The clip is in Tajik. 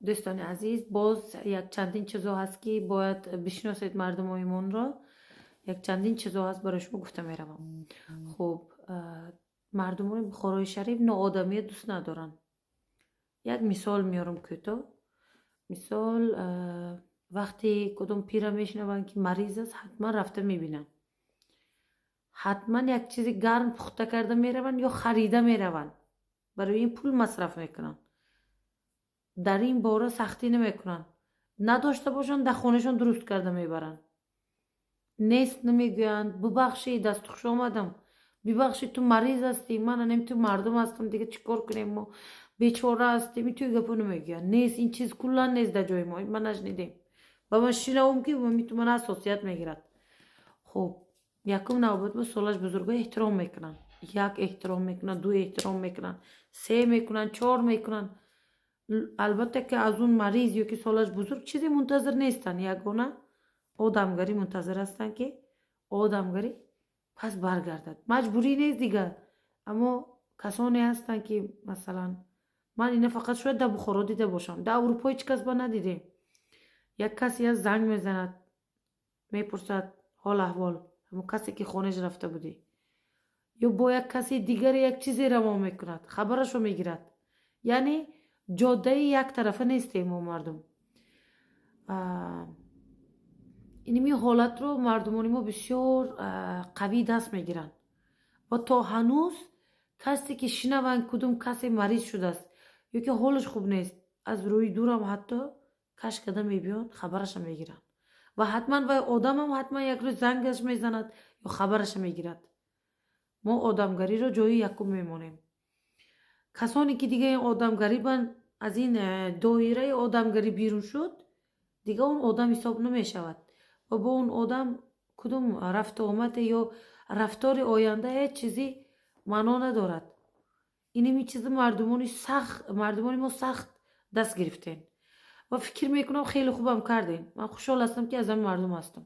Дӯстони азиз, боз як чандин чизо ҳаст, ки бояд бишиносед мардумоимонро. Як чандин чизо ҳаст, барои шумо гуфта меравам. Хуб, мардумони Бухорои Шариф ноодамият дӯст надоранд. Як мисол меорам кӯтоҳ. Мисол, вақте кудом пира мешунаванд, ки мариз аст, ҳатман рафта мебинанд, ҳатман як чизи гарм пухта карда мераванд ё харида мераванд, барои ин пул масраф мекунанд, дар ин бора сахтӣ намекунанд. Надошта бошанд, дар хонашон дуруст карда мебаранд. Нест намегӯянд, бубахшед, дасту хуш омадам, бибахшед, ту мариз ҳастӣ, ман анем ту мардум ҳастам, дига чӣ кор кунем, мо бечора ҳастем, ин туи гапо намегӯянд. Нест, ин чиз куллан нест дар ҷои мо, ман нашнидем. Ба ман шинавум, ки ман ҳассосият мегирад. Хуб, якум навбат ба солаш бузургҳо эҳтиром мекунанд. Як эҳтиром мекунанд, ду эҳтиром мекунанд, се мекунанд, чор мекунанд. Албатта, ки аз он мариз ё ки солаш бузург чизе мунтазир нестанд, ягона одамгарӣ мунтазир ҳастанд, ки одамгарӣ пас баргардад. Маҷбурӣ нест дигар. Аммо касоне ҳастанд, ки масалан, ман ина фақат шояд дар Бухоро дида бошам, дар Аврупо ҳеҷ кас ба надидем. Як касе аст, занг мезанад, мепурсад ҳол аҳвол, ҳамон касе ки хонаш рафта будӣ, ё бо як каси дигаре як чизе равон мекунад, хабарашро мегирад. Яъне ҷодаи яктарафа нестем мо мардум. Иними ҳолатро мардумони мо бисёр қавӣ даст мегиранд ва то ҳанӯз касе ки шинаванд, кудум касе мариз шудааст ё ки ҳолаш хуб нест, аз рӯи дурам ҳатто каш карда мебиёнд, хабараша мегиранд ва ҳатман вай одамам ҳатман як рӯз зангаш мезанад ё хабараша мегирад. Мо одамгариро ҷои якум мемонем. Касоне ки дига ин одамгарибан, аз ин доираи одамгарӣ берун шуд, дига он одам ҳисоб намешавад ва бо он одам кудум рафту омаде ё рафтори оянда ҳеҷ чизи маъно надорад. Иними чизи мардумони сахт, мардумони мо сахт даст гирифтем ва фикр мекунам, хеле хубам кардем. Ман хушҳол ҳастам, ки аз ҳамин мардум ҳастам.